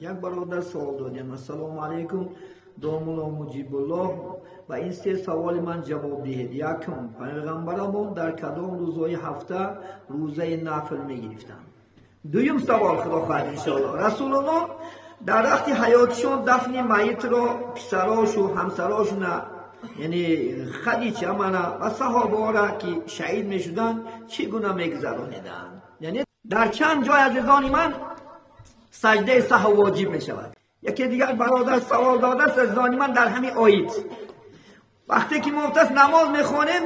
Як бародар савол додем: ассалому алайкум, домулло Муҷибуллоҳ, ба ин се саволи ман ҷавоб диҳед. Якум, пайғамбарамон дар кадом рӯзҳои ҳафта рӯзаи нафл мегирифтанд? Дуюм савол, худо хоҳад иншоаллоҳ, Расулуллоҳ дар вақти ҳаётишон дафни майитро писарошу ҳамсарошуна, яъне Хадича мана ва саҳобаҳоро ки шаҳид мешуданд, чӣ гуна мегузарониданд? Яъне дар чанд ҷой, азизони ман, саҷдаи саҳв воҷиб мешавад. Яке дигар бародар савол додааст, азизони ман, дар ҳамин оит. Вақте ки мо гуфтааст намоз мехонем,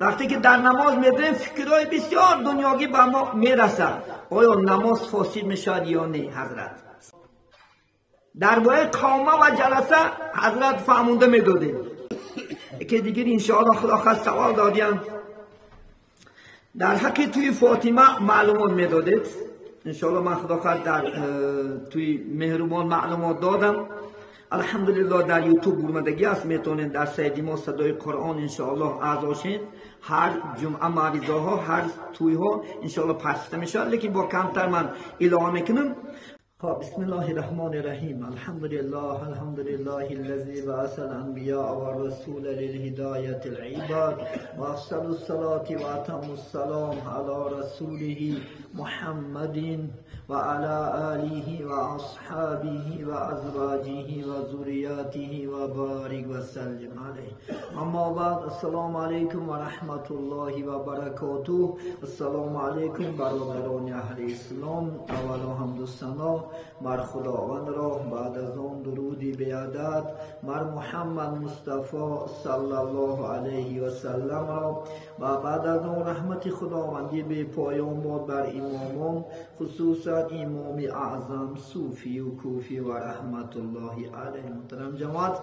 вақте ки дар намоз медорем, фикрҳои бисёр дунёгӣ ба мо мерасад. Оё намоз фосид мешавад ё не, ҳазрат? Дар бораи қома ва ҷаласа, ҳазрат, фаҳмонда медодем. Яке дигар иншоалло худо хост савол додиям, дар ҳаққи тӯи Фотима маълумот медодед. Иншоалло ман худо хост дар тӯи меҳрубон маълумот додам. Алҳамдулилло, дар Ютуб бурмадагӣ аст, метавонед дар сайти мо Садои Қуръон иншоаллоҳ аъзо шед. Ҳар ҷумъа мавъизаҳо, ҳар тӯйҳо иншоалло пахшта мешавад, лекин бо камтар ман илова мекунам. خب، بسم الله الرحمن الرحیم. الحمد لله، الحمد لله الذي بعث الانبیاء والرسول للهدایة العباد و افضل الصلاة و اتم السلام على رسوله محمد و على آله و اصحابه و ازواجه و ذریاته و بارک و سلم علیه. اما بعد، السلام علیکم و رحمت الله و برکاته. السلام علیکم برادران اهل اسلام. اولا حمد و ثنا بر خداوند را، بعد از آن درودی بی‌عدد بر محمد مصطفی صلی الله علیه و سلم را و بعد از آن رحمت خداوندی به پایان باد بر امامان، خصوصا امام اعظم صوفی و کوفی و رحمت الله علیه. محترم جماعت،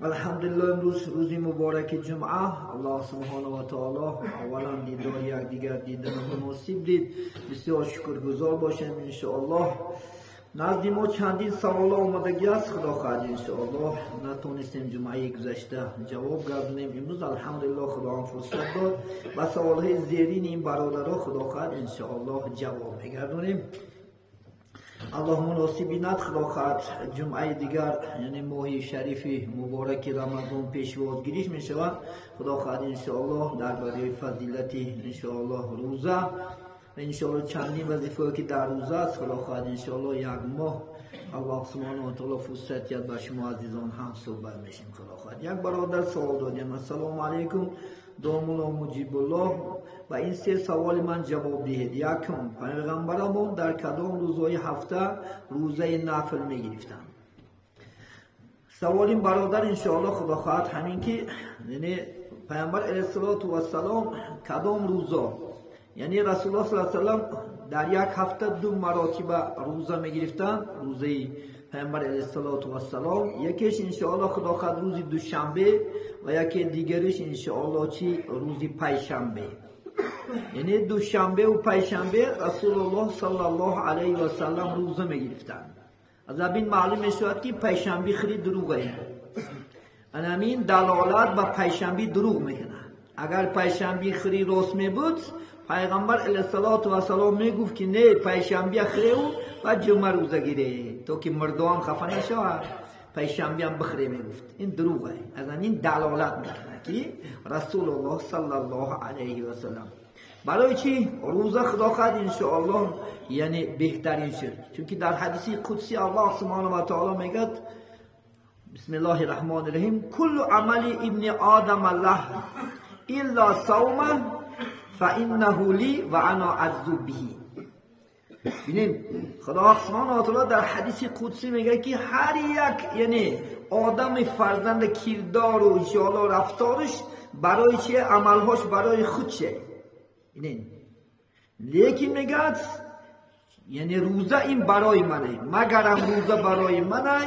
الحمدلله، امروز روزی مبارک جمعه. الله سبحانه و تعالی اولا دیدار یکدیگر دیدن مناسب دید، بسیار شکرگزار باشیم. انشاءالله назди мо чандин саволо омадагӣ аст, худо хоҳад иншоаллоҳ, натонистем ҷумъаи гузашта ҷавоб гардонем. Имрӯз алҳамдулиллоҳ Худованд фурсат дод, ба саволҳои зерини ин бародаро худо хоҳад иншоаллоҳ ҷавоб мегардонем. Аллоҳ муносиб бинад. Худо хоҳад ҷумъаи дигар, яъне моҳи шарифи мубораки Рамазон пешвозгириш мешавад. Худо хоҳад иншоаллоҳ дар бораи фазилати иншоаллоҳ рӯза ва иншоаллоҳ чандин вазифаҳое ки дар рӯза аст, худо хоҳад иншоаллоҳ, як моҳ Аллоҳ субҳонаҳу ва таоло фурсат диҳад, ба шумо азизон ҳам суҳбат мешем, худо хоҳад. Як бародар савол додем: ассалому алайкум, домулло Муҷибуллоҳ, ба ин се саволи ман ҷавоб диҳед. Якум, пайғамбарамон дар кадом рӯзҳои ҳафта рӯзаи нафл мегирифтанд? Саволи бародар иншоаллоҳ худо хоҳад ҳамин ки, яъне пайғамбар алайҳиссалоту вассалом кадом рӯзо, яъне Расулуллоҳ саллаллоҳу алайҳи васаллам дар як ҳафта ду маротиба рӯза мегирифтанд. Рӯзаи пайғамбар алайҳиссалоту вассалом якеш иншоаллоҳ худо хоҳад рӯзи душанбе ва яке дигариш иншоаллоҳ чи рӯзи пайшанбе, яъне душанбеву пайшанбе Расулуллоҳ саллаллоҳу алайҳи васаллам рӯза мегирифтанд. Аз ин маълум мешавад, ки пайшанби хеле дурӯғе, анамин далолат ба пайшанби дурӯғ мекунад. Агар пайшанби хири рост мебуд, пайғамбар алайҳиссалоту вассалом мегуфт, ки не, пайшанбия хиреву ва ҷумъа рӯза гире, то ки мурдоам хафа нашавад, пайшанбиам бихире мегуфт. Ин дурӯғе. Аз ин далолат мекунад, ки Расулуллоҳ саллаллоҳу алайҳи васаллам барои чӣ рӯза худо хоҳад иншоаллоҳ, яъне беҳтарин шуд? Чунки дар ҳадиси қудси Аллоҳ субҳонаҳу ва таоло мегӯяд: бисмиллоҳи раҳмони раҳим, куллу амали ибни одама лаҳ илла савма фаиннаҳу ли ва ана аҷзу биҳи. Бинем, Худо субҳонаҳу ва таоло дар ҳадиси қудсӣ мегӯяд, ки ҳар як, яъне одами фарзанда кирдору иншоаллоҳ рафтораш барои чи, амалҳош барои худ че. Бинем, лекин мегӯяд, яъне рӯза ин барои мане, магарам рӯза барои манай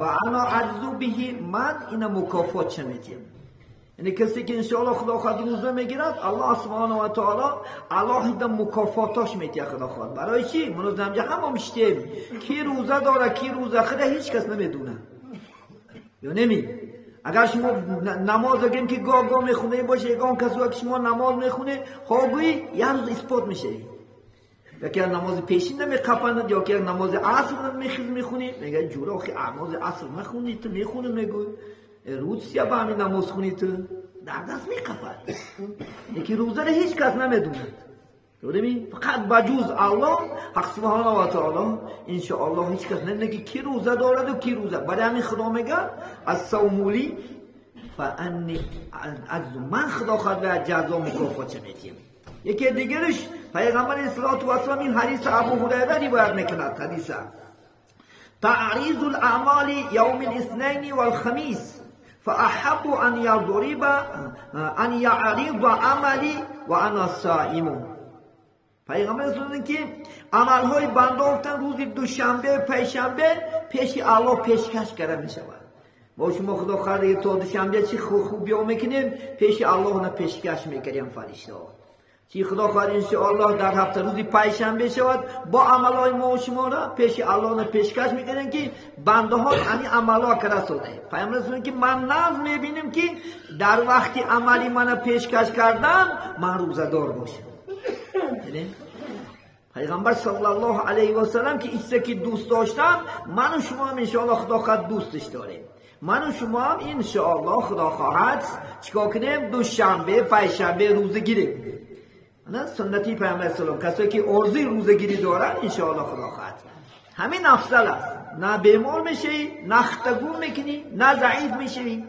ва ана аҷзу биҳи, ман ина мукофот ча метиҳам. Яъне касе ки иншоаллоҳ худо хоҳад рӯза мегирад, Аллоҳ субҳонаҳу ва таоло алоҳида мукофотош метиҳад, худо хоҳад. Барои чӣ? Мунозамҷа ҳама миштем, ки рӯза дора, ки рӯза хӯра, ҳеҷ кас намедонад ё неми. Агар шумо намоз гем, ки гоҳ гоҳ мехоне боше, ягон касо ки шумо намоз мехоне, хо гӯӣ, як рӯз исбот мешавӣ. یکی نماز پیشین نمیقپند یا که نماز عصر نمیخونی میگه جورا آخه نماز عصر نخونی تو میخونی میگو روز یا با همین نماز خونی تو در دست میقپد. یکی روزه رو هیچ کس نمیدوند. فقط بجوز الله حق سبحانه و تعالی انشاءالله هیچ کس نمیدونه که کی روزه دارد و کی روزه. برای همین خدا میگه الصوم لی فانی از من خدا خواهد به جزا مکافات میتیم. یکی دیگرش پیغمبر اصلاح و اسلام این حدیث ابو هریره روایت میکند. حدیث تعریض الاعمال یوم الاثنین والخمیس فاحب ان یضرب ان یعرض عملی و انا صائم. پیغمبر اسلام که عملهای بنده افتن روز دوشنبه پنجشنبه پیش الله پیشکش کرده میشود. ما شما خدا خواهد تا دوشنبه چی خوبی ها میکنیم پیش الله نه پیشکش میکردیم فرشته ها. چی خدا خواهد انشاءالله در هفته روزی پنجشنبه شود با عملهای ما و شما را پیش الله نه پیشکش میکردیم که بنده ها همین عملها کرده ساده. پیامبر اسلام که من ناز میبینیم که در وقتی عملی من پیشکش کردم من روزه دار باشم. پیغمبر صلی الله علیه و سلم که ایسا که دوست داشتن من و شما هم انشاءالله خدا خواهد دوستش داریم. من و شما هم انشاءالله خدا خواهد چیکار کنیم؟ دوشنبه پنجشنبه روزه گیریم. نه سنتی پیامبر اسلام کسایی که آرزوی روزه گیری دارن انشاءالله خدا خواهد همین افضل است. نه بیمار میشی، نه ختگون میکنی، نه ضعیف میشی.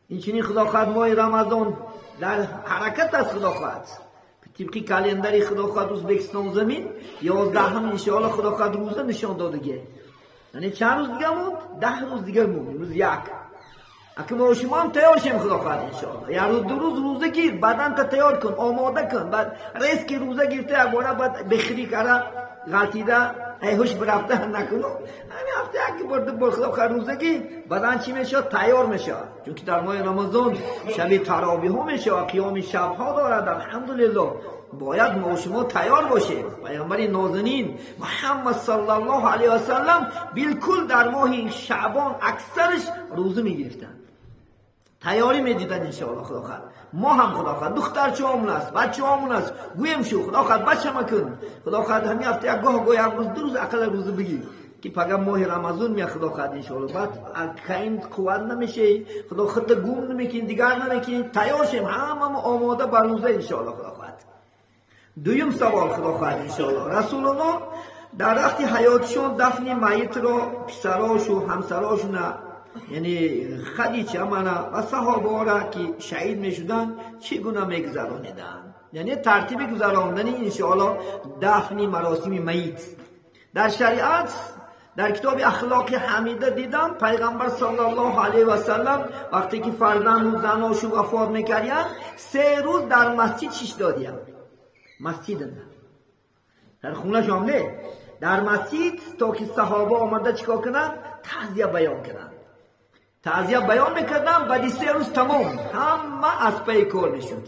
اینچنین خدا خواهد ماه رمضان در حرکت است. خدا خواهد طبقی کلندری خدا خواهد ازبکستان زمین 11 هم انشاءالله خدا خواهد روزه نشان دادگه. یعنی چند روز دیگه موند؟ 10 روز دیگه موند. امروز یک. اگه ما شما هم تیار شیم خدا خواهد انشاءالله. یه روز دو روز روزه گیر، بدن تا تیار کن، آماده کن. بعد رئیس که روزه گرفته اگه بعد بخری کرده غلطیده ای هوش برفته نکنو. همین هفته یک بار دو بار خدا خواهد روزه گیر، بدن چی میشه؟ تیار میشه. چون که در ماه رمضان شب تراویح ها میشه و قیام شب ها دارد. الحمدلله باید ما شما تیار باشیم. پیامبر نازنین محمد صلی الله علیه و سلم بالکل در ماه شعبان اکثرش روزه میگرفتن، تیاری میدیدن انشاءالله خدا خواهد. ما هم خدا خواهد دخترچه‌هامون است، بچه‌هامون است، گویم شو خدا خواهد بچه مکن. خدا خواهد همین هفته یک گاه گاه یک روز دو روز اقل روزه بگیر که پگه ماه رمضان میاد خدا خواهد انشاءالله. بعد کاین قوت نمیشه، خدا خود گم نمیکنی، دیگر نمیکنی، تیار شیم همه آماده بر روزه انشاءالله خدا خواهد. دویم سوال خدا خواهد انشاءالله رسول الله در وقت حیاتشون دفن میت را پسراش و همسراشون یعنی خدیجه منا و صحابه را که شهید میشدن چگونه میگذرانیدن؟ یعنی ترتیب گذراندن انشاءالله دفن مراسم میت در شریعت در کتاب اخلاق حمیده دیدم پیغمبر صلی الله علیه و سلم وقتی که فرزند و زناشو وفات میکردن 3 روز در مسجد شش دادیم. مسجد نه در خونه شام نه، در مسجد تا که صحابه آمده چیکار کنن؟ تعزیه بیان کنن. تعزیه بیان میکردن. بعد 3 روز تمام همه از پی کار میشد.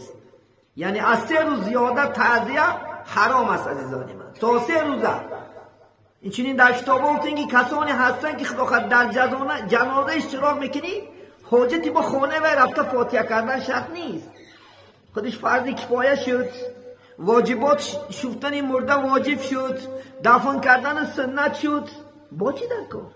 یعنی از 3 روز زیاده تعزیه حرام است عزیزان من، تا 3 روزه. این چنین در کتاب گفتن که کسانی هستن که خدا خواهد در جنازه اشتراک میکنی حاجتی با خانه و رفته فاتحه کردن شرط نیست. خودش فرض کفایه شد، واجبات شفتن مرده واجب شد، دفن کردن سنت شد. با چی در کار؟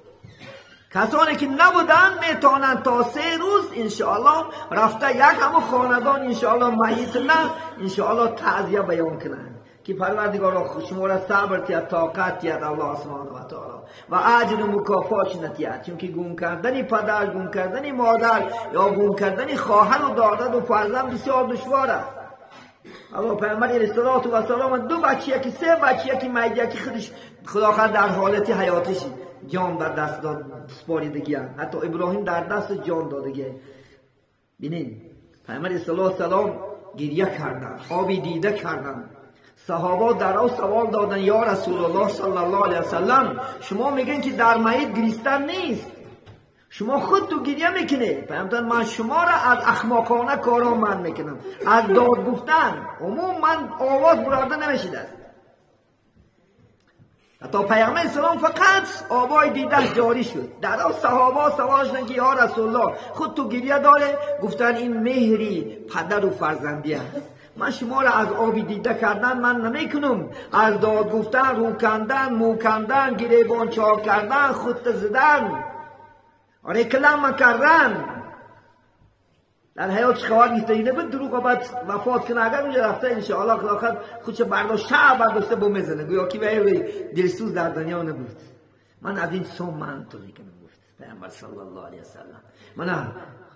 کسانی که نبودن میتونن تا 3 روز انشاءالله رفته یک همه خاندان انشاءالله میت نه انشاءالله تعزیه بیان کنن که پروردگار شما را صبر تید، طاقت تید الله سبحانه و تعالی و اجر و مکافات نتید. چون که گم کردن پدر، گم کردن مادر یا گم کردن خواهر و دادر و فرزند بسیار دشوار است. اما پیامبر علیه الصلاة و السلام 2 بچه که 3 بچه که میت که خودش خدا خواهد در حالت حیاتش جان بر دست داد سپاریدگی، حتی ابراهیم در دست جان دادگی. ببینید پیامبر علیه الصلاة و السلام گریه کردن، آبی دیده کردن. صحابه در او سوال دادن یا رسول الله صلی الله علیه وسلم شما میگن که در میت گریستن نیست، شما خود تو گریه میکنی. پیامبر من شما را از احمقانه کارا من میکنم، از داد گفتن عموم من آواز برده نمیشید است. حتی پیامبر اسلام فقط آوای دیده جاری شد. در او صحابه سوال شدن که یا رسول الله خود تو گریه داره؟ گفتن این مهری پدر و فرزندی است. من شما را از آبی دیده کردن من نمیکنم، از داد گفتن، رو کندن، مو کندن، گریبان چاک کردن، خود زدن، رکلام کردن. در حیات خواهد نیست اینه بود دروغ بعد وفات کنه. اگر اونجا رفته انشاءالله خدا خودش برداشته برداشته با میزنه، گویا کی به دلسوز در دنیا نبود. من از این صوم من تو میکنم، گفت پیامبر صلی الله علیه وسلم. من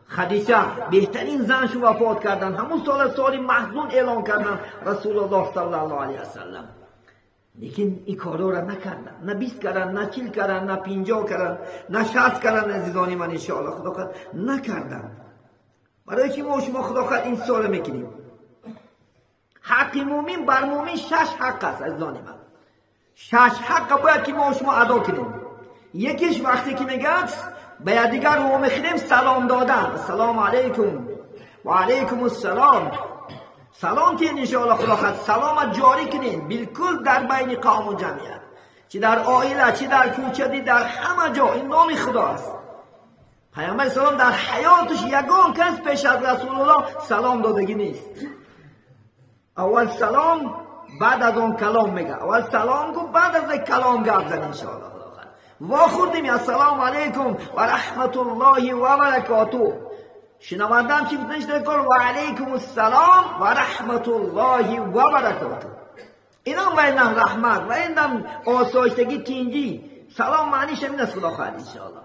خدیجه بهترین زنش وفات کردن، همون سال سالی محزون اعلان کردن رسول الله صلی الله علیه وسلم. لیکن این کارا را نکردن، نه 20 کردن، نه 40 کردن، نه 50 کردن، نه 60 کردن. عزیزانی من انشاءالله خدا خواهد نکردن. برای چی ما شما خدا خواهد این سال میکنیم؟ حق مومن بر مومن 6 حق است عزیزان من. 6 حق باید که ما شما ادا کنیم. یکیش وقتی که میگه به دیگر رو میخوریم سلام دادن، السلام علیکم و علیکم السلام، سلام که انشاءالله خدا خواهد سلام جاری کنین بالکل در بین قوم و جمعیت، چی در عائله، چی در کوچه، در همه جا. این نام خدا است. پیامبر سلام در حیاتش یگان کس پیش از رسول الله سلام دادگی نیست. اول سلام، بعد از آن کلام میگه. اول سلام گفت، بعد از کلام گفت زن انشاءالله. وا خوردیم السلام علیکم و رحمت الله و برکاته. شنوندم چی گفتن؟ کن و علیکم السلام و رحمت الله و برکاته. اینم و اینم رحمت و اینم آسایشتگی تینگی. سلام معنیش همین است خدا خواهد انشاءالله.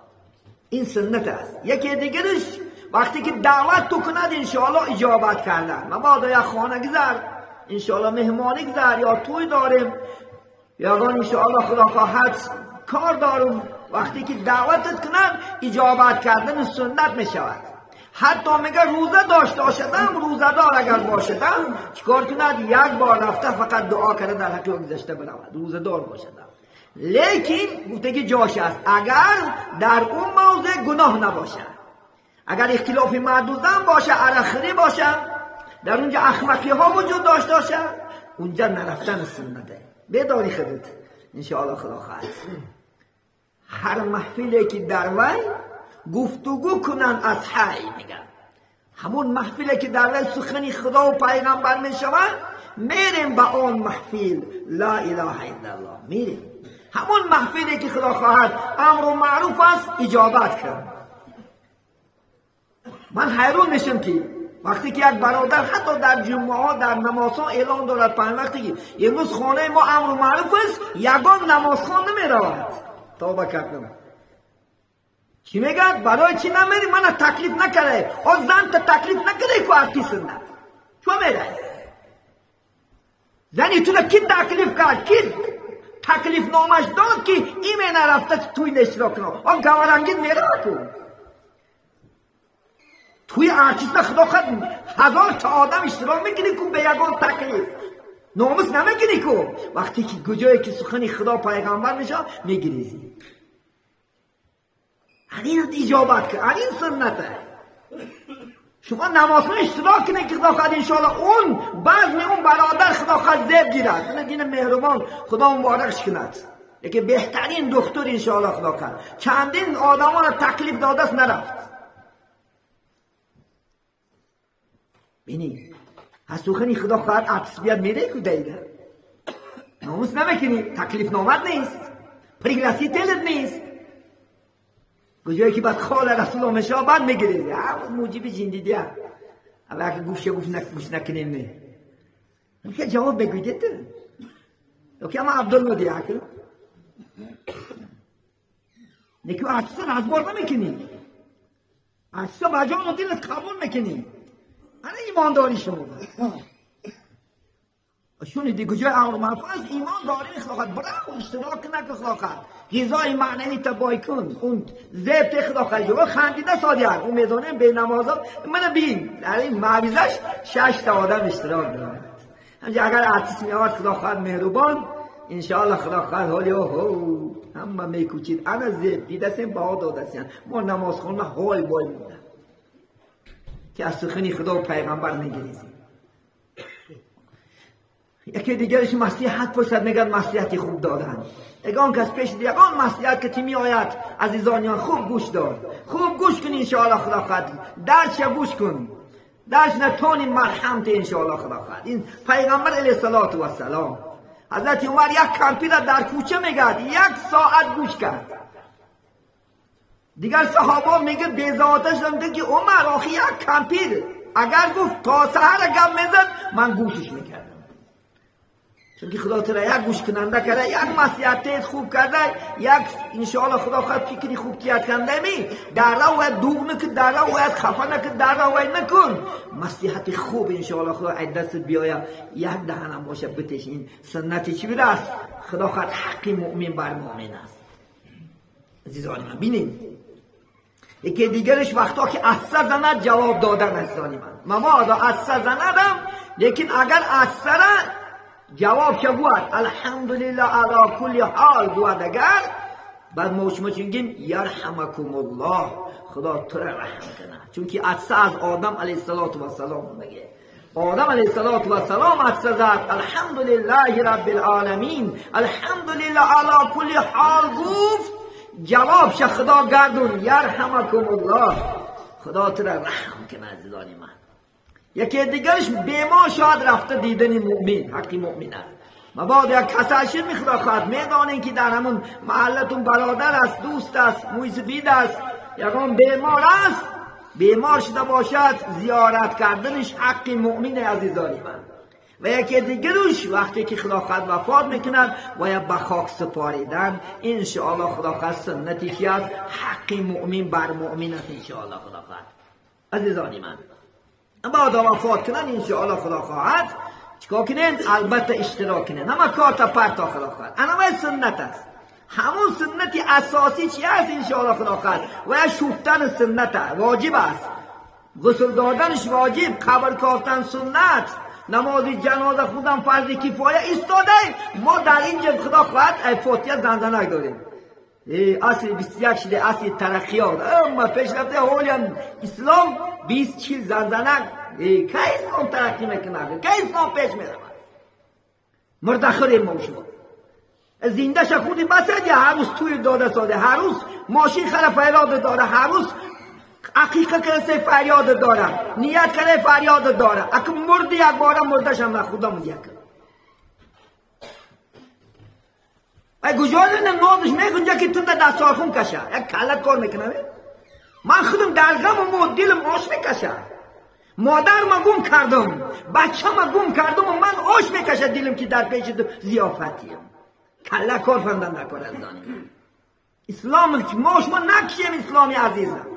این سنت است. یکی دیگرش وقتی که دعوت تو کند انشاءالله اجابت کردن. مبادا یا خانه گذر انشاءالله، مهمانی گذر، یا توی داریم، یا انشاءالله خدا خواهد کار دارم، وقتی که دعوتت کنند اجابت کردن سنت می شود. حتی میگه روزه داشته باشدم، روزه دار اگر باشدم چیکار کند؟ یک بار رفته فقط دعا کرده در حق گذشته برود، روزه دار باشدم. لیکن گفته که جاش است اگر در اون موضع گناه نباشد، اگر اختلاف مرد و زن باشه، عرقخوری باشه، در اونجا احمقی ها وجود داشته باشه، اونجا نرفتن سنته. بداری خودت انشاءالله خدا خواهد. هر محفلی که در وی گفتگو کنن از حی، میگن همون محفلی که در وی سخن خدا و پیغمبر میشود، میریم به آن محفل لا اله الا الله. میریم همون محفلی که خدا خواهد امر و معروف است اجابت کن. من حیرون میشم که وقتی که یک برادر حتی در جمعه ها در نمازها اعلان دارد پنج وقتی که امروز خانه ما امر و معروف است، یگان نمازخوان نمیرود. توبه کردم. چی میگه؟ برای چی نمیری؟ من تکلیف نکرده، آن زن تا تکلیف نکرده که ارتی سنت چون میره زنی تو کی تکلیف کرد؟ کی تکلیف نامش داد که ایمه نرفته توی نشرا کنه؟ آن گوارنگین میره کو توی ارتیست خدا خود هزار تا آدم اشتراک میکنی که به یگان تکلیف ناموس نمیکنی که وقتی که کجایی که سخن خدا پیغمبر میشه میگریزی. این اجابت که این سنته. شما نمازخوان اشتراک کنید که خدا خواهد انشاءالله اون بزم اون برادر خدا خواهد زیب گیرد. دین مهربان خدا مبارکش کند. یکی بهترین دکتر انشاءالله خدا کرد. چندین آدمان را تکلیف داده است نرفت. بینی از سخنی خدا خواهد عطس بیاد میره که دیده ناموس نمیکنی، تکلیف نامد نیست، پریگلاسی تلت نیست. کجایی که بعد خال رسول الله میشه بعد میگیری موجب جندیدیه. اما اگه گوشه گوش نکنیم نه میشه جواب بگویید تو که اما عبدالله دیگه که نکو اصلا از بار نمیکنی، اصلا با جان و دلت قبول میکنی. انا ایمان داری شما شونی دیگه جای امر معروف از ایمان داری خدا برای اشتراک نکن خدا غذای معنوی تبای کن اون زبط خدا خیلی خندیده سادیان اون میدانه به نمازا من بین در این معویزش 6 تا آدم اشتراک دارد. همچنین اگر ارتیس میآورد خدا خواهد مهربان انشاءالله خدا خواهد حالی او همه میکوچید انا زب دیدسیم با دادسیم ما نماز خونه حال بای مونده که از سخنی خدا و پیغمبر میگریزیم. یکی دیگرش مصلحت پرسد میگن مصلحتی خوب دادن. یگان کس پیش دیگان مصلحت که می آید عزیزانیان خوب گوش دار، خوب گوش کن انشاءالله خدا خواهد درچه گوش کن. دست نتونی مرحمت انشاءالله خدا خواهد. این پیغمبر علیه الصلاة و السلام حضرت عمر یک کمپیر در کوچه میگرد یک ساعت گوش کرد. دیگر صحابه میگه بیزاتش میگه که عمر آخی یک کمپیر اگر گفت تا سحر گپ میزد من گوشش میکردم. چون که خدا ترا یک گوش کننده کرده، یک مسیحت خوب کرده، یک انشاءالله خدا خواهد فکری خوب تیاد کنده می در راه دوغ نکن، در راه خفه نکن، در راه نکن، مسیحت خوب انشاءالله خدا دست بیاید یک دهنم باشه بتش. این سنت چی بوده است؟ خدا خواهد حق مؤمن بر مؤمن است. عزیزان من بینید یکی دیگرش وقتا که عطسه زند جواب دادن. عزیزان من مبادا عطسه زندم، لیکن اگر عطسه جواب چه بود؟ الحمدلله علی کل حال بود. اگر بعد ما شما چونگیم یرحمکم الله، خدا تو را رحم کنه. چون که عطسه از آدم علیه السلام میگه، آدم علیه السلام عطسه زد الحمدلله رب العالمین الحمدلله علی کل حال گفت، جواب چه خدا گردون یرحمکم الله، خدا تو را رحم کنه. عزیزان من یکی دیگرش بیمار شاید رفته دیدن مؤمن، حقی مؤمن است. مبادا یک کسل شد میخواد خواهد میدانین که در همون محلتون برادر است، دوست است، موی سفید است، یکان بیمار است، بیمار شده باشد زیارت کردنش حق مؤمن عزیزان من. و یکی دیگرش وقتی که خدا خواهد وفات میکند باید به خاک سپاریدن انشاءالله خدا خواهد سنتی که است حق مؤمن بر مؤمن است انشاءالله خدا خواهد. عزیزان من بعد وفات کنن انشاءالله خدا خواهد چیکار کنن؟ البته اشتراک کنن، اما کار تا پرتا خدا خواهد. اما سنت است، همون سنت اساسی چی است انشاءالله خدا خواهد و شفتن سنت واجب است، غسل دادنش واجب، قبر کافتن سنت، نماز جنازه خوندن فرض کفایه. ایستاده ما در اینجا خدا خواهد فاتحه زنزنک داریم. اصل 21 شده اصل ترقیات اما پیشرفته حالی اسلام 20-40 زنزنک. که اسلام ترقی میکنه؟ که اسلام پیش میرود؟ مرده خوریم ما شما زنده شه خودی بسد، هر روز توی داده ساده، هر روز ماشین خره فریاد داره، هر روز عقیقه کرده فریاد داره، نیت کرده فریاد داره. اگه مردی یک باره مرده شم خدا مدیه کرد. ای کجا نازش میگنجه که تو در دستارخون کشه یک کلت کار میکنه. من خودم در غم و دلم آش میکشه، مادر ما گم کردم، بچه ما گم کردم و من آش میکشه دلم که در پیش ضیافتیم. کله کار فندن نکار. اسلام ما شما نکشیم. اسلامی عزیزم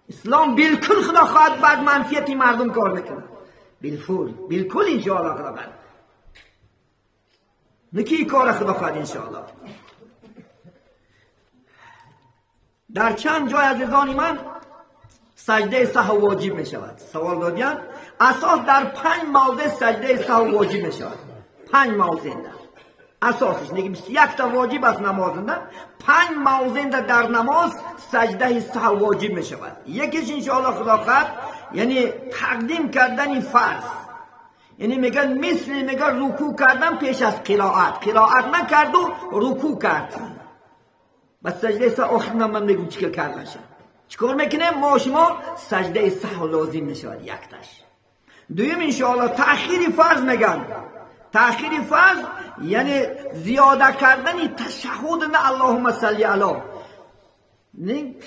اسلام بالکل خدا خواهد بر منفیت مردم کار میکنه، بالفول بالکل انشاءالله خدا خواهد نکی کار خدا خواهد انشاءالله. در چند جای عزیزان من سجده سهو واجب می شود. سوال دادیان اساس در 5 موضع سجده سهو واجب می شود. 5 موضع اساسش نگه 21 تا واجب است نماز، 5 موضع در نماز سجده سهو واجب می شود. یکیش انشاءالله خدا خواهد یعنی تقدیم کردن فرض، یعنی میگن مثل میگن رکوع کردن پیش از قرائت، قرائت نکرد و رکوع کرد. بس سجده سهو آخر من میگم چیکار کردن شد. چیکار میکنه؟ ما شما سجده سهو لازم میشود یکتاش. دویم انشاءالله تأخیر فرض میگن. تأخیر فرض یعنی زیاده کردن تشهد نه اللهم صل علی.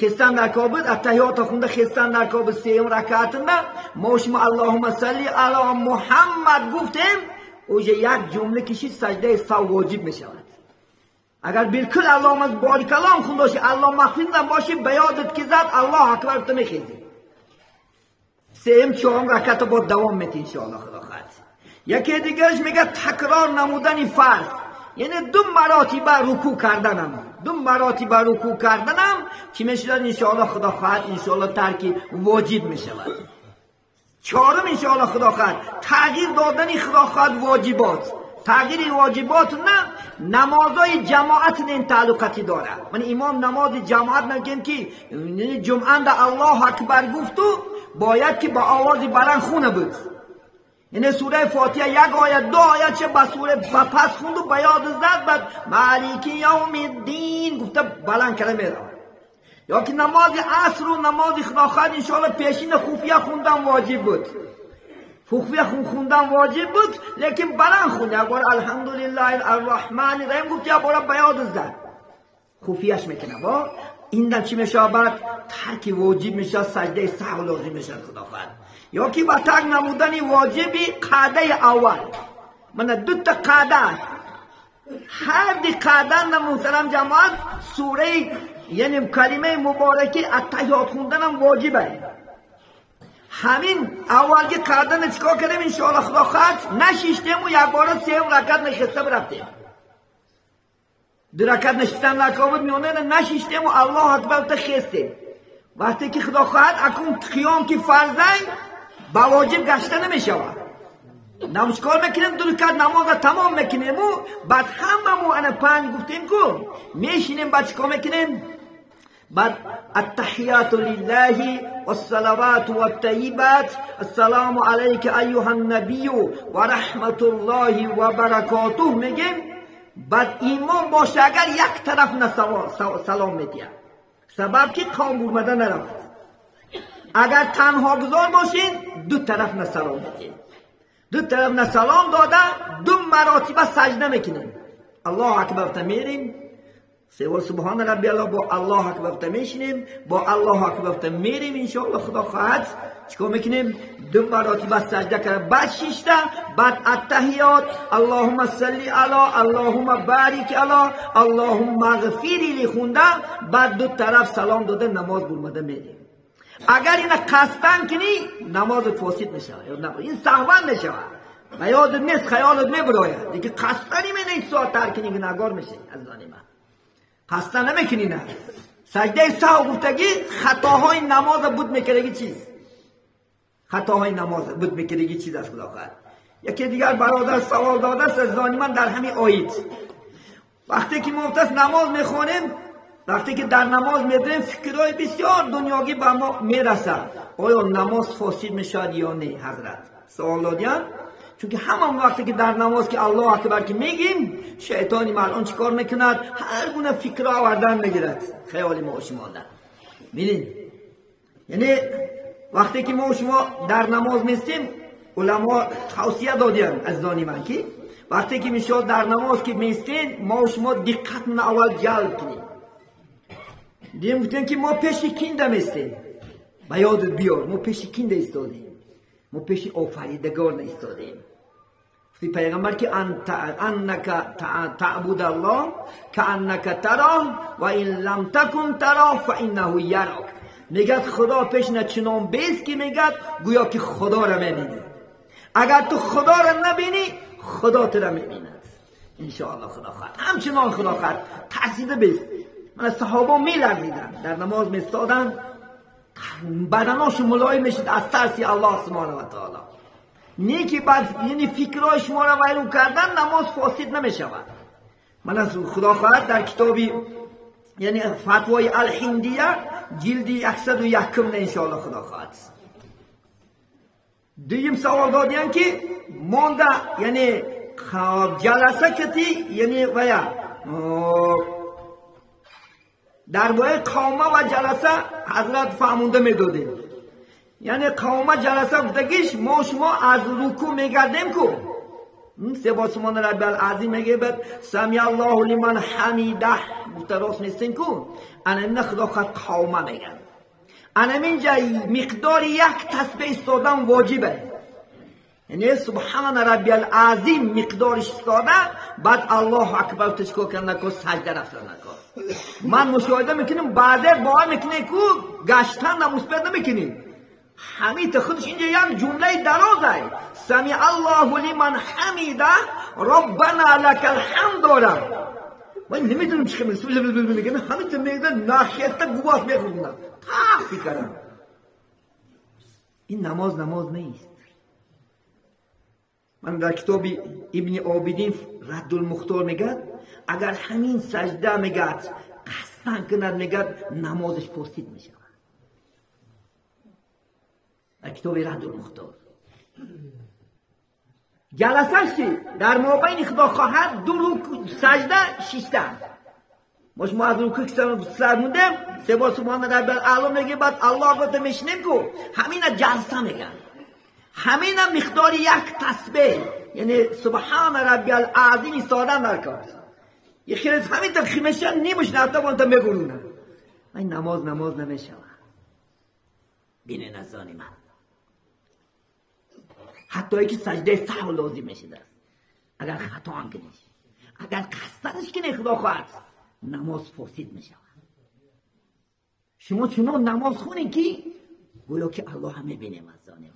خستن در کابل التحیات خونده، خستن در کابل سیم رکعت نه ما شما اللهم صل علی محمد گفتیم، اوجه یک جمله کشید سجده سهو واجب میشود. اگر بالکل اللهم باری کلام خونده باشی، اللهم مغفر باشه، به یادت که زد الله اکبر تو میخیزی. سیم چهارم رکعت با دوام میتی انشاءالله خدا خواهد. یکی دیگرش میگه تکرار نمودن فرض، یعنی 2 مراتب رکوع کردنم، 2 مراتب رکوع کردنم که میشود انشاءالله خدا خواهد انشاءالله ترک واجب میشود. چهارم انشاءالله خدا خواهد تغییر دادن خدا خواهد واجبات. تغییر واجبات نه نمازهای جماعت این تعلقاتی داره. من امام نماز جماعت نگیم که جمعه ده الله اکبر گفت و باید که با آواز بلند خونه بود. یعنی سوره فاتحه 1 آیت 2 آیت چه با سوره با پس خوند و به یاد زد، بعد مالک یوم الدین گفته بلند کرده میره. Ё ки намози асру намози худо хоҳад иншоалло пешина хуфия хундан воҷиб буд. Хуфия хундан воҷиб буд, лекин баланд хунд. Як бор алҳамдулиллаҳи арраҳмани раҳим гуфт, як бора ба ёд зад. Хуфияш мекунад. Индам чӣ мешавад? Баъд тарки воҷиб мешавад, саҷдаи саҳв лозим мешавад худо хоҳад. Ё ки ба тарк намудани воҷиби қаъдаи аввал. Мана дута қаъда аст. Ҳар ди қаъда муҳтарам ҷамоат сураи яъне калимаи мубораки аттаҳиёт хунданам воҷиб аст. Ҳамин аввалги қаъдана чикор кардем иншоалло худо хоҳад? Нашиштему якбора сеюм ракат нишаста бирафтем. Ду ракат нишастан ракат буд, миёнара нашиштему Аллоҳу акбар та хестем. Вақте ки худо хоҳад акун қиём ки фарзай ба воҷиб гашта намешавад. Нам чикор мекунем? Ду ракат намоза тамом мекунему, баъд ҳамаму ана панҷ гуфтем ку мешинем, баъд чикор мекунем? Баъд аттаҳияту лиллаҳи вассалавату ваттайибат ассалому алайка айюҳан набию ва раҳматуллоҳи ва баракотуҳ мегем. Баъд имом боша агар як тараф на салом медиҳад, сабаб ки қавм бурмада наравад. Агар танҳогузор бошед, ду тараф на салом медиҳед. Ду тараф на салом дода, ду маротиба саҷда мекунем. Аллоҳу акбар та мерим, севор субҳана рабби алло бо Аллоҳу акбар та мешинем, бо Аллоҳу акбар та мерим иншоалло худо хоҳад. Чикор мекунем? Ду маротиба саҷда карда, баъд шишта, баъд аттаҳиёт, Аллоҳумма салли ало, Аллоҳумма барик ало, Аллоҳумма ғфири ли хунда, баъд ду тараф салом дода намоз бурмада мерим. Агар ина қасдан кунӣ, намозат фосид мешавад. Ин саҳван мешавад. Ба ёдат нест, хаёлат мебирояд. Диги қасдани мена ин соат тарк кунӣ, гунаҳгор мешавӣ азизони ман. Қасдан намекунӣ на. Саҷдаи саҳв гуфтагӣ хатоҳои намоза буд мекардаги чиз. Хатоҳои намоза буд мекардаги чиз аст худо хоҳад. Яке дигар бародар савол додааст азизони ман дар ҳамин оид. Вақте ки мо гуфтааст намоз мехонем, вақте ки дар намоз медорем фикрҳои бисёр дунёгӣ ба мо мерасад. Оё намоз фосид мешавад ё не ҳазрат? Савол додиянд. Чунки ҳамон вақте ки дар намоз ки Аллоҳу акбар ки мегим, шайтони малъун чӣ кор мекунад? Ҳар гуна фикрҳо овардан мегирад хаёли мо шумода. Бинед, яъне вақте ки мо шумо дар намоз нестем, уламо тавсия додиянд азизони ман ки вақте ки мисол дар намоз ки местем, мо шумо диққатро аввал ҷалб кунем. Дим гуфтем ки мо пеши кинда местем. Ба ёдат биёр, мо пеши кинда истодем. Мо пеши офаридагор наистодем. Гуфти пайғамбар ки аннака таъбудаллоҳ кааннака тароҳ ва ин лам такун тароҳ фа иннаҳу ярок. Мегӯяд худо пеш на чунон бест ки мегӯяд гӯё ки худоро мебинӣ. Агар ту худоро набинӣ, худо туро мебинад. Иншоаллоҳ худо хоҳад. Ҳамчунон худо хоҳад. Тарсида бест. Мана саҳобо меларзиданд, дар намоз местоданд, баданошон мулоим мешуд аз тарси Аллоҳ субҳонаҳу ва таоло. Не ки баъд яъне фикрҳои шуморо вайрон кардан намоз фосид намешавад. Мана худо хоҳад дар китоби яъне фатвои Алҳиндия ҷилди 101 на иншоаллоҳ худо хоҳад. Дуюм савол додиянд ки монда яъне ҷаласа кати яъне вая дар бораи қавма ва ҷаласа ҳазрат фаҳмонда медодем. Яъне қавма ҷаласа гуфтагиш мо шумо аз рукӯъ мегардем ку се бор субҳана раббиал азим мегӯяд, сами аллоҳу лиман ҳамидаҳ гуфта рост нестем ку. Ана ина худо хоҳад қавма мегӯяд. Ана инҷа миқдори як тасбеҳ истодан воҷиб аст. Яъне субҳана раббиал азим миқдориш истода, баъд Аллоҳу акбар чикор кардан ко саҷда рафтан ко. Ман мушоҳида мекунам, баъзе бовар мекунед ку гаштан намуспед намекунед. Ҳамита худаш инҷа як ҷумлаи дароз аст. Сами Аллоҳу лиман ҳамида роббана лакал ҳамд дорад. Ман намедонам чӣ мегӯям, ҳамита мегӯяд нахеста гувоҳ мехӯрдам. Тах фикарам. Ин намоз намоз нест. Ман дар китоби Ибни Обидин Раддулмухтор мегӯяд, агар ҳамин саҷда мегӯяд қасдан кунад, мегӯяд намозаш фосид мешавад. Дар китоби Раддулмухтор. Ҷаласаш чи? Дар мобайни худо хоҳад ду рук саҷда шишта. ما شما از رکوع سر موندیم سه بار سبحان ربی الاعلی میگیم، بعد الله گفته میشینیم کو همین جلسه میگن، همین مقدار یک تسبیح، یعنی سبحان ربی العظیم ایستادن در کار. یه خیلی همین تا خیمشن نیمش نه تا تا میگورونن. این نماز نماز نمیشه. بینه نزانی من حتی یکی سجده سهو لازم میشه اگر خطا هم کنیش، اگر قصدش کنی خدا خواهد نماز فاسد میشه. شما چنان نماز خونین که گویا که الله هم میبینیم از من.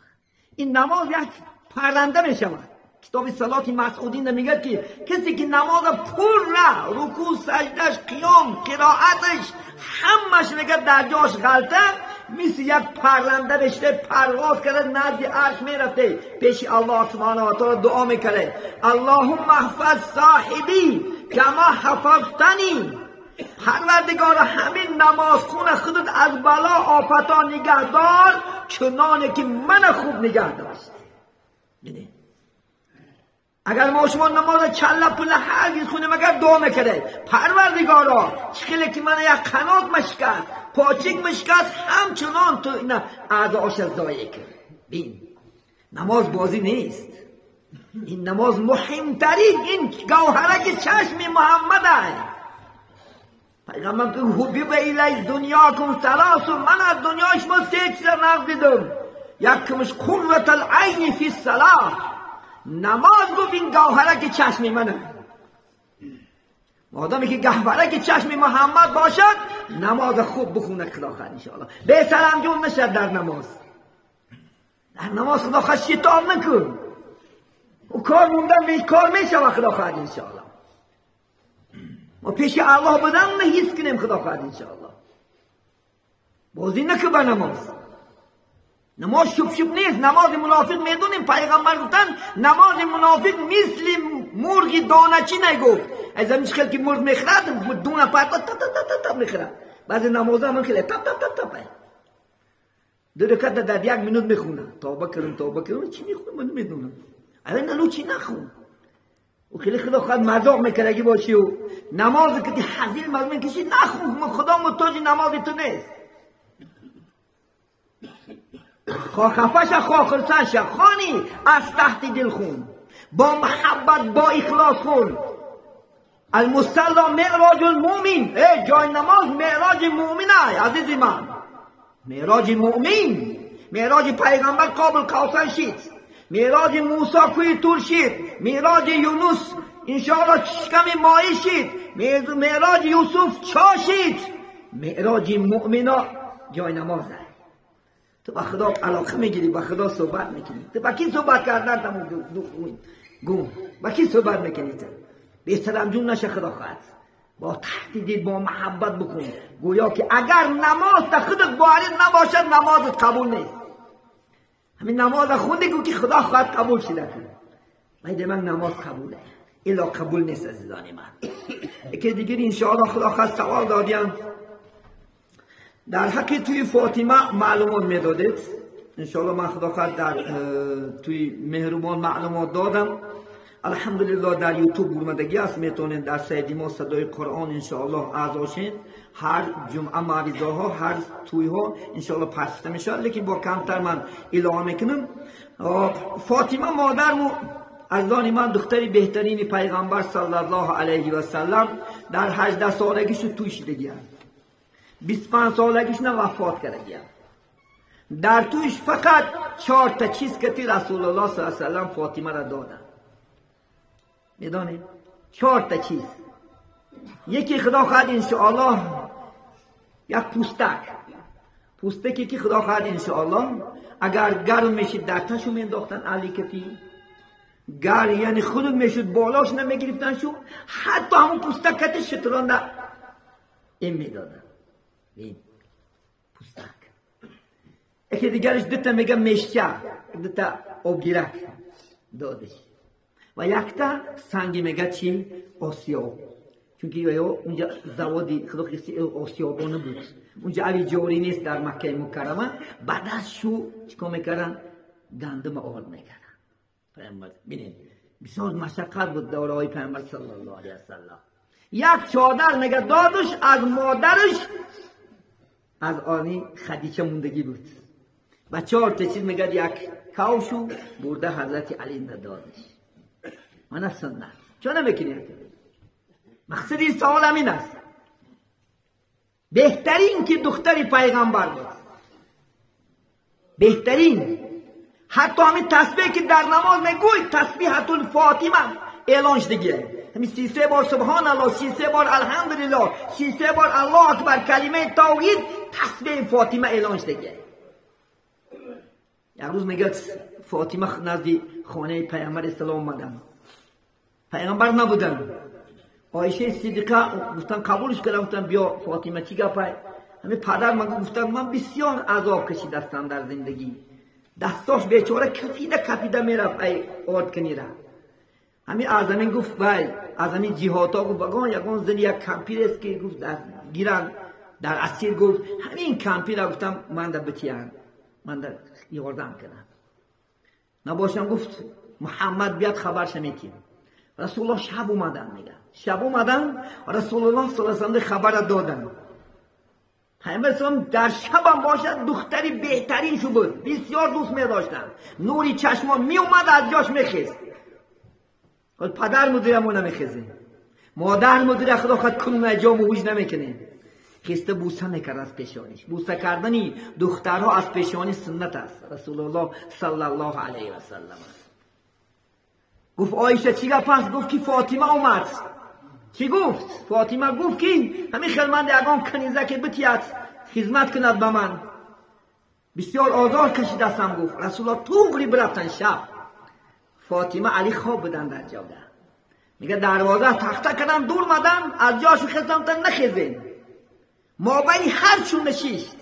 این نماز یک پرنده میشود. کتاب صلات مسعودین میگه که کسی که نماز پر را رکوع، سجدش، قیام، قرائتش همش میگه در جاش غلطه، مثل یک پرنده بشته پرواز کرده نزد عرش میرفته پیش الله سبحانه و تعالی دعا میکرده اللهم احفظ صاحبی کما حفظتنی. پروردگار همین نماز خون خودت از بلا آفتا نگهدار چنانه که من خوب نگه داشت. اگر ما شما نماز چله پله هرگز خونیم اگر دعا میکرده پروردگارا چخیله که من یک قنات مشکست پاچیک مشکست همچنان تو اینا اعضاش ضایع کرد. بین نماز بازی نیست، این نماز مهمترین، این گوهرک چشم محمد است. پیغمبر که حبب الی دنیاکم ثلاث، من از دنیای شما سه چیز نقد دیدم، یکمش قرة العین فی الصلاة، نماز گفت این گوهرک چشم منه. مادامی که گوهرک چشم محمد باشد نماز خوب بخونه خدا خواهد انشاءالله. به سرانجام نشد در نماز، در نماز خدا خواهد شتاب نکن و کار موندن به کار میشه خدا خواهد انشاءالله. ما پیش الله بودن حس کنیم خدا خواهد انشاءالله. بازی نکن به نماز، نماز شب شب نیست. نماز منافق میدونیم پیغمبر گفتن نماز منافق مثل مرغ دانه چی نگفت. از همین خیلی که مرغ میخورد دونه پرتا تا تا تا تا میخورد، بعضی نماز هم خیلی تپ تپ تپ تپ دو رکعت در یک منوت میخونه. توبه کردم توبه کردم چی میخونه من نمیدونم. اول نلو چی نخون و خیلی خدا خواهد مذاق میکردگی باشی و نماز که حزیل مضمون کشی نخون، خدا محتاج نماز تو نیست. خواه خفه شه خواه خرسند شه، خانی از تحت دل خون، با محبت با اخلاص خون. المصلی معراج المؤمن، ای جای نماز معراج مؤمن ای عزیز من، معراج مؤمن، معراج پیغمبر قابل قوسین شید، معراج موسی کوی تور شید، معراج یونس انشاءالله شکم ماهی شید، معراج یوسف چا شید. معراج مؤمنا جای نماز است. تو با خدا علاقه میگیری، با خدا صحبت میکنی. تو با کی صحبت کردن تمام گم، با کی صحبت میکنی؟ تو به سرانجام نشه خدا خواهد با تحت دل با محبت بکن. گویا که اگر نماز تا خودت وارد نباشد نمازت قبول نیست. همین نماز خوندی که خدا خواهد قبول شده. من من نماز قبوله الا قبول نیست عزیزان من. یکی دیگه انشاءالله خدا خواهد سوال دادیم در حق توی فاطمه معلومات میدادید. انشاءالله من خدا خواهد در توی مهربان معلومات دادم. الحمدلله در یوتیوب برمدگی است، میتونید در سیدی ما صدای قرآن انشاءالله اعضا شین. هر جمعه معرضه ها هر توی ها انشاءالله پخش میشه، لیکن با کمتر من اعلام میکنم. فاطمه مادرمو از آن من دختری بهترین پیغمبر صلی الله علیه و سلم در 18 سالگیش توی شدگی 25 سالگیش نه وفات کردگی. در تویش فقط 4 تا چیز که رسول الله صلی الله علیه و سلم فاطمه را دادن. میدانید 4 تا چیز. یکی خدا خواهد انشاءالله یک پوستک، پوستکی که خدا خواهد انشاءالله اگر گرم میشید در تشو مینداختن علی کتی گر، یعنی خود میشد بالاش نمیگرفتن شو، حتی همون پوستک کتی شتران نه این میدادن. این پوستک. یکی دیگرش دوتا میگه مشکه، دوتا آبگیرک دادش و یکتا سنگی میگه چی؟ آسیاب. چونکه یا اونجا زوادی خدا خیستی آسیابانه بود، اونجا اوی جاری نیست در مکه مکرمه. بعد از شو چیکار میکردن؟ گندم آرد میکردن. پیامبر ببینید بسیار مشقت بود دوره های پیامبر صلی الله علیه و سلم. یک چادر میگه دادش از مادرش از آنی خدیجه موندگی بود و 4 تا چیز میگه یک کاوشو برده حضرت علی ندادش. من سنت چون نمیکنی؟ مقصد این سوال همین است. بهترین که دختر پیغمبر بود، بهترین. حتی همین تسبیح که در نماز میگوی تسبیحت الفاطمه اعلان شده، همین 33 بار سبحان الله، 33 بار الحمدلله، 33 بار الله اکبر، کلمه توحید، تسبیح فاطمه اعلان شده. یک روز میگه فاطمه نزد خانه پیغمبر اسلام آمدن، پیغمبر نبودن. عایشه صدیقه گفتن قبولش کردم، گفتن بیا فاطمه چی گپه؟ همین پدر من گفتن من بسیار عذاب کشیدستم در زندگی، دستاش بیچاره کفیده کفیده میرفت ای آرد کنی را. همین از همین گفت وای از همین جهاتا گفت بگان یگان زن یک کمپیر است که گفت گیرن در اسیر، گفت همین کمپیر را گفتم من در بتیان من در یاردم کنم نباشم. گفت محمد بیاد خبرش میتیم. رسول الله شب اومدن، میگه شب اومدن رسول الله صلی الله علیه و خبر دادن. پیامبر اسلام در شبم باشد دختری بهترین شو بود، بسیار دوست می داشتن، نوری چشمان می اومد از جاش میخیست. پدر مدیره مو نمیخیزه، مادر مدیره خدا خود کنون جا موج نمیکنه. خسته بوسه میکرد از پیشانیش. بوسه کردنی دخترها از پیشانی سنت است. رسول الله صلی الله علیه و سلم است. گفت عایشه چی گفت؟ پس گفت که فاطمه اومد. چی گفت؟ فاطمه گفت که همین خلمند یگان کنیزه که بتید خدمت کند به من، بسیار آزار کشیدستم. گفت رسول الله توغری برفتن شب. فاطمه علی خواب بودن در جاده. میگه دروازه تخته کردم دور مدن از جاشو خستم تا نخیزین. ما بین هر چون نشیشت.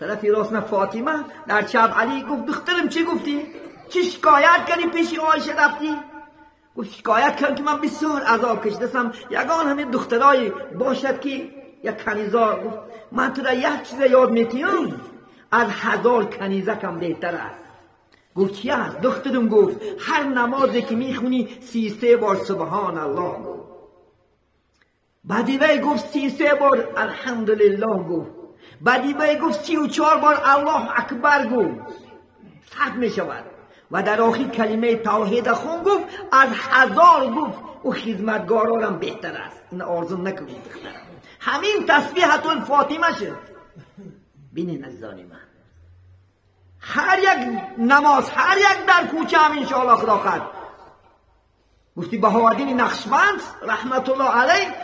طرف راست نه فاطمه در چپ علی. گفت دخترم چی گفتی؟ چی شکایت کردی پیش عایشه رفتی؟ گفت شکایت کردم که من بسیار عذاب کشیدم، یگان همین دخترای باشد که یک کنیزا. گفت من تو را یک چیز یاد میتیم از 1000 کنیزکم بهتر است. گفت چی است؟ دخترم گفت هر نمازی که میخونی 33 بار سبحان الله گفت. بعدی وی گفت 33 بار الحمدلله گفت. بعدی وی گفت 34 بار الله اکبر گفت. صد میشود. و در آخر کلمه توحید خون گفت از 1000 گفت او خدمتگارانم بهتر است. این آرزو نکنید دخترم. همین تسبیحت الفاطمه شد. بینین عزیزان من، هر یک نماز، هر یک در کوچه هم انشاءالله خدا خواهد. گفتی بهاءالدین نقشبند رحمت الله علیه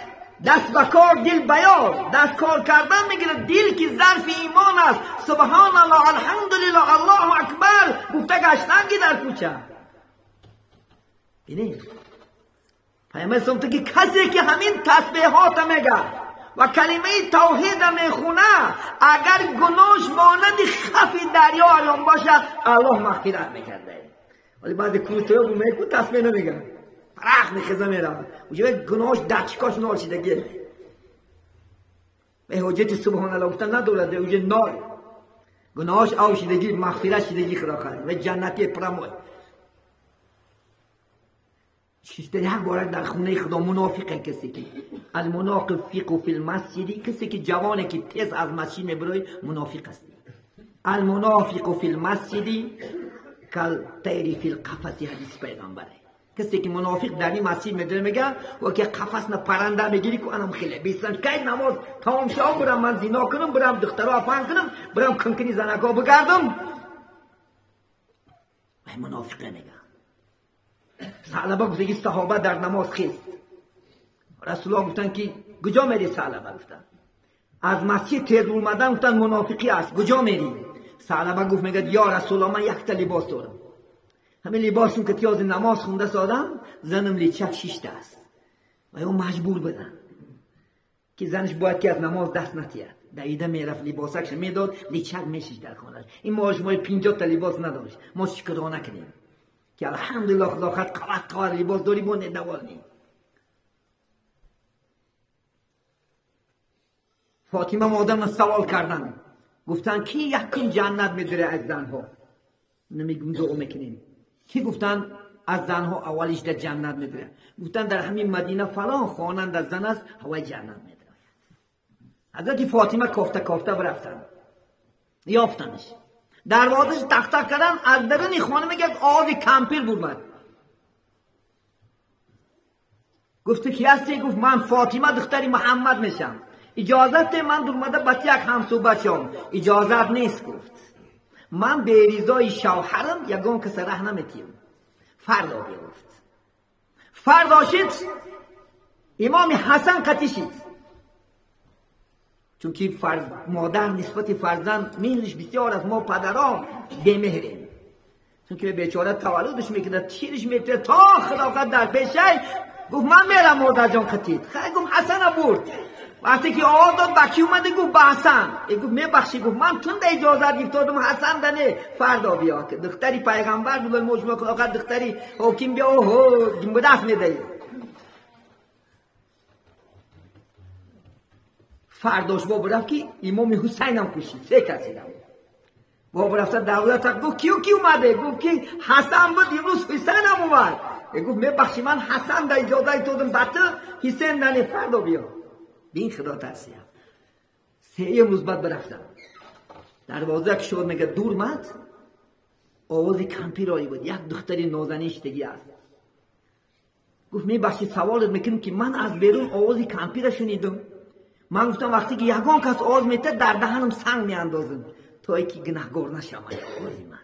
دست به کار دل بیار، دست کار کردن میگیره دل که ظرف ایمان است. سبحان الله الحمدلله الله اکبر گفته گشتنگی در کوچه. بینید پیامبر اسلام که کسی که همین تسبیحات میگه و کلمه توحید میخونه اگر گناهش مانند خفی دریا الان باشه الله مغفرت میکرده. ولی بعضی کوتاه میگه تسبیح نمیگه، فرق میخزه میره اونجا گناهش دچکاش نار شده. به حجت سبحان الله گفتن ندارد، اونجا نار گناهش آو شدگی مغفرت شدگی خدا خواهد و جنتی پرموی. شیشته یک بار در خونه خدا منافقه کسی که المنافق فی المسجد، کسی که جوانه که تیز از مسجد میبروی منافق است. المنافق فی المسجد کالطیر فی القفس، حدیث پیغمبره. کسی که منافق در این مسجد میداره میگه و که قفس نه پرنده میگیری که انم خیلی بیستن کی نماز تمام شو برم من زنا کنم، برم دخترها افان کنم، برم کنکنی زنکا بگردم. منافقه میگه. ثعلبه گفت که صحابه در نماز خیست. رسول الله گفتن که کجا میری ثعلبه؟ گفتن از مسجد تیز اومدن. گفتن منافقی است، کجا میری؟ ثعلبه گفت میگه یا رسول الله من یک تا لباس دارم، همین لباسم که تیاز نماز خونده سادم زنم لیچک شیشته است و او مجبور بدن که زنش باید که از نماز دست نتید. دویده میرفت لباسکش میداد لیچک میشیش در خانهش. این ماش ما 50 تا لباس نداشت، ما شکرانه کنیم که الحمدلله خدا خد قوت قوت لباس داری با ندوال نیم. فاطمه مادرم سوال کردن، گفتن کی یکم جنت میداره از زنها؟ نمیگم دعا میکنیم. کی گفتن از زنها اولش در جنت میدره. گفتن در همین مدینه فلان خواننده زن است، هوای جنت میدره. حضرت فاطمه کافته کافته برفتن، یافتنش، دروازش تق تق کردن، از درون خانه میگه آواز کمپیر بود. گفت کی هستی؟ گفت من فاطمه دختری محمد میشم، اجازت من درمده با یک همصحبت شم. اجازت نیست. گفت من به رضای شوهرم یگان کس ره نمیتیم، فردا بیفت. فردا شد امام حسن قطعی شد، چون که مادر نسبت فرزند مهرش بسیار از ما پدران بی‌مهریم، چون که بیچاره تولدش میکنه، تیرش میتره تا خلافت در پیشه. گفت من میرم مادر جان قطعی. خیلی گفت حسن برد. وقتی که آواز داد بکی اومده، گفت به حسن. گفت میبخشی، گفت من تند اجازت گرفتم حسن دنه، فردا بیا که دختری پیغمبر بود مجموع خلافت دختری حاکم بیا اوه جنب دست میده. فرداش با برفت که امام حسین هم کشید، سه کسی دم با برفت دولت. گفت کیو کی اومده؟ گفت که حسن بود، امروز حسین هم اومد. گفت میبخشی من حسن در اجازه دادم بطه حسین دنه، فردا بیا. بین خدا ترسیم. سه روز بعد برفتم دروازه که شد میگه دور مد، آواز کمپیرایی بود، یک دختری نازنین شدگی است. گفت میبخشی سوالت میکنم که من از بیرون آواز کمپیر شنیدم. من گفتم وقتی که یگان کس آواز میته در دهنم سنگ میاندازم تا اینکه گناهگار نشم، آوازی من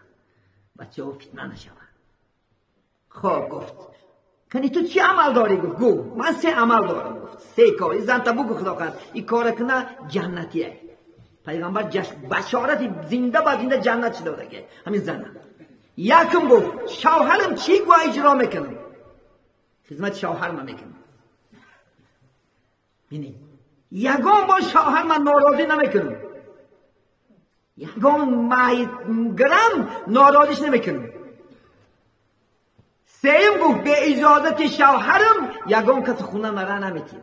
بچه ها فتنه نشوند. خب گفت کنی تو چی عمل داری؟ گفت گو من سه عمل دارم. گفت سه کار زن تا بگو خدا خواهد این کار کنه جنتیه. پیغمبر بشارت زنده با زنده جنت چی داده که همین زنه. یکم گفت شوهرم چی گو اجرا میکنم، خدمت شوهر من میکنم. بینی یگان با شوهر من ناراضی نمیکنم، یگان گرم ناراضیش نمیکنم. سیم گفت به اجازت شوهرم یگان کس خونه مرا نمیتیم.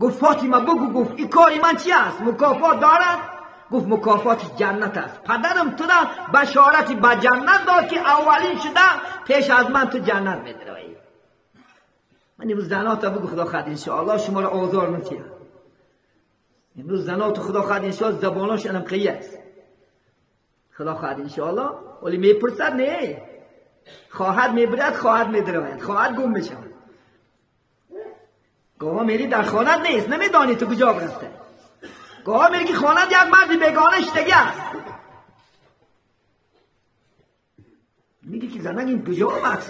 گفت فاطمه بگو، گفت این کاری من چی است؟ مکافات دارد؟ گفت مکافات جنت است. پدرم تو را بشارت به جنت داد که اولین شده پیش از من تو جنت میدروی. من امروز زنات بگو خدا خواهد انشاءالله شما را آزار نتیم. امروز زنات خدا خواهد انشاءالله زباناش انم است. خدا خواهد انشاءالله ولی میپرسد نه، خواهد میبرد، خواهد میدراید، خواهد گم میشود. گاه میری در خانه نیست، نمیدانی تو کجا رفته. گاه میری که خانه یک مردی بیگانه شدگی است، میگی که زنگ این کجا آمد؟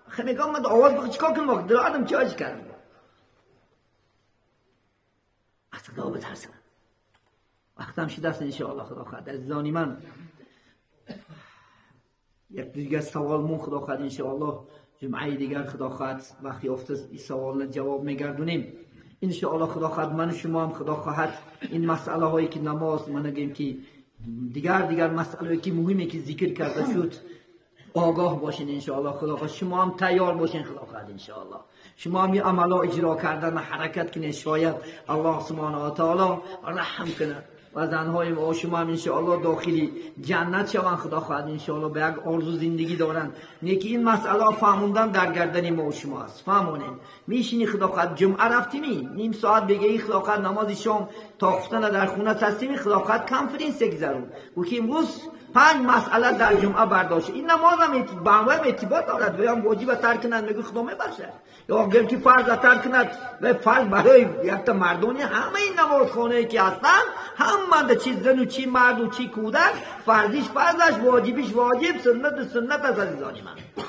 آخه میگم من آواز بخو چیکار کنم؟ درادم چه کردم؟ از خدا بترسم. وقتم شده است انشاءالله خدا خواهد. عزیزانی من یک دیگر سوال مون خدا خواهد انشاءالله جمعه دیگر خدا خواهد وقتی یافته این سوال جواب میگردونیم انشاءالله. خدا خواهد من و شما هم خدا خواهد این مسئله هایی که نماز من نگیم که دیگر مسئله که مهمه که ذکر کرده شد آگاه باشین انشاءالله. خدا خواهد شما هم تیار باشین خدا خواهد انشاءالله. شما هم یه عملا اجرا کردن حرکت کنین، شاید الله سبحانه و تعالی رحم کنه و زنهای ما شما هم انشاءالله داخلی جنت شوند خدا خواهد انشاءالله. به یک آرزو زندگی دارن. نیکی این مسئله فهموندن در گردن ما و شما است. فهمونین میشینی خدا خواهد جمعه رفتیمی نیم ساعت بگی خدا خواهد نماز شام تا خفتن در خونه هستیمی خدا خواهد کنفرانس گذرون و که امروز 5 مسئله در جمعه برداشت. این نماز هم به هم ارتباط دارد و هم واجب ترک کند میگه خدا میبخشه، یا اگر که فرض ترک کند و فرض برای یک تا مردانی همه این نمازخانه که هستن هم چی زن و چی مرد و چی کودک فرضیش فرضش واجبیش واجب سنت سنت از عزیزانی من.